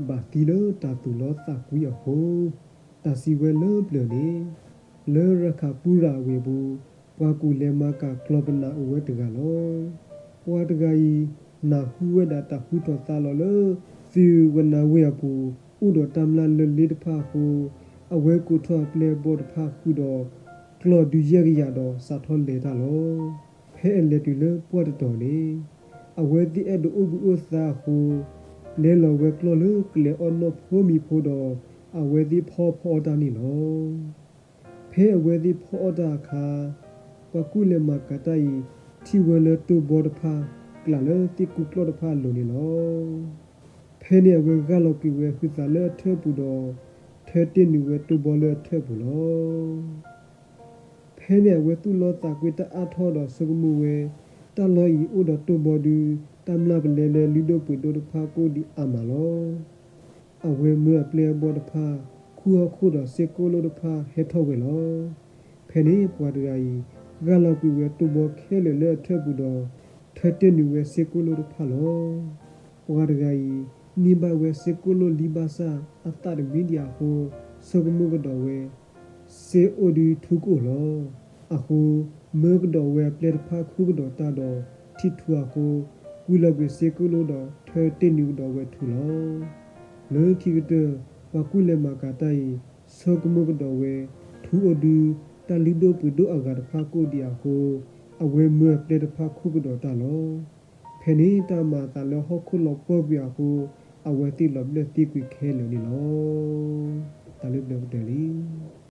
ဘၣ်သံလၢတၢ်သူၣ်လီသးကွံအဃိ, တၢ်စံးဝဲလၢပျၢၤန့ၣ်, လၢရခၢၣ်ပူရၤအဝ့ၢ်ပူၤ, ပှၤကူၣ်လဲၤမၤကၣ်ကျီၢ်ပနၢ်အိၣ်ဝဲတဂၤလီၤ. ပှၤတဂၤအံၤ နၢ်ဟူဝဲဒၣ်တၢ်ဟူထီၣ်သါလီၤလၢ သုးဝနၢဝ့ၢ်အပူၤ အိၣ်ဒီးတၢ်မျၢ်လၢလ့တဖၣ်အဃိ, အဝဲကိးထီၣ်အပျဲၢ်အဘီၣ်တဖၣ်ဃုာ်ဒီး ကျီၢ်ဒုးယဲၢ်ကယၤဒီးစးထီၣ်လဲၤတၢ်လီၤ. ဖဲအလဲၤတုၤလၢပှၢ်တတီၤန့ၣ်, အဝဲသ့ၣ်အဲၣ်ဒိးအိၣ်ဘှံးအိၣ်သါအဃိ, လဲၤလီၤဝဲကျီၢ်လၢကျဲအီၣ်နီၢ်ဖိမံၤဖိဒီး အဝဲသ့ၣ်ဖီအီၣ်ဖီအီတၢ်န့ၣ်လီၤ. ဖဲအဝဲသ့ၣ်ဖီအီၣ်တၢ်အခါ, ပှၤကူၣ်လဲၤမၤကၤတၢ်အံၤ ထံၣ်ဝဲလၢတိၢ်ဘီတဖၣ် ကျးလၢသ့ၣ်ကူကျီၢ်တဖၣ်အလိၤန့ၣ်လီၤ. ဖဲန့ၣ်အဝဲဂၢ်လီၤကွံာ်ဝဲဟုသးလၢအထၢၣ်ပူၤဒီး ထၢတ့ၢ်နုာ်ဝဲတိၢ်ဘီလၢအထၢၣ်ပူၤလီၤ. ဖဲန့ၣ်အဝဲသူၣ်လီသးကွံတၢ်အါထီၣ်ဒီးဆိကမိၣ်ဝဲ, တၢ်လီၢ်အံၤအိၣ်ဒီးတိၢ်ဘီဒုး တၢ်မျၢ်ပလဲလၢလုၢ်ဒိၣ်ပှ့ၤဒိၣ်တဖၣ်ကအိၣ်ဒံးအါမးလီၤ. အဝဲမၢအပျဲၢ်အဘီၣ်တဖၣ် ခူၣ်ဟီၣ်ခိၣ်ဒီးစ့ကိၣ်လိၣ်တဖၣ်ဟဲထီၣ်ဝဲလီၤ. ဖဲန့ၣ်ပှၤတဂၤအံၤ ဂၢ်လီၤကွံာ်ဝဲတိၢ်ဘီခဲလၢာ်လၢအထၢၣ်ပူၤဒီး ထၢတ့ၢ်နုာ်ဝဲစ့ကိၣ်လိၣ်တဖၣ်လီၤ. ပှၤတဂၤအံၤ န့ၢ်ဘၣ်ဝဲစ့ကိၣ်လိၣ်လံဘၣ်ဆၣ် အသးတမံဒံးအဃိ ဆိကမိၣ်ကဒီးဝဲ စ့အိၣ်ဒုးထူကအိၣ်လီၤ. အဃိ မၢကဒီးဝဲအပျဲၢ်တဖၣ်ခူၣ်ကဒီးတၢ်ဒီး ထံၣ်ထူအဃိ ကွံာ်လီၤကွံာ်စ့ကိၣ်လိၣ်ဒီးထၢတ့ၢ်နုာ်ကဒီးဝဲထူလီၤ. လၢခံကတၢၢ် ပှၤကူၣ်လဲၤမၤကၤတၢ်အံၤ ဆိကမိၣ်ကဒီးဝဲ ထူအိၣ်ဒုး တၢ်လုၢ်ဒိၣ်ပှ့ၤဒိၣ်အဂၤတဖၣ်ကအိၣ်ဒံးအဃိ အဝဲမၢအပျဲၢ်တဖၣ်ခူၣ်ကဒီးတၢ်လီၤ. ဖဲန့ၣ်တၢ်မၤအသးလၢဟီၣ်ခိၣ်လီၤပှီၢ်ကွံာ်အဃိ အဝဲသ့ၣ်လီၤဘျၢၣ်သံကွံာ်ခဲလၢာ်န့ၣ်လီၤ. တၢ်လၢပျၢၤကတၢၢ်လံ.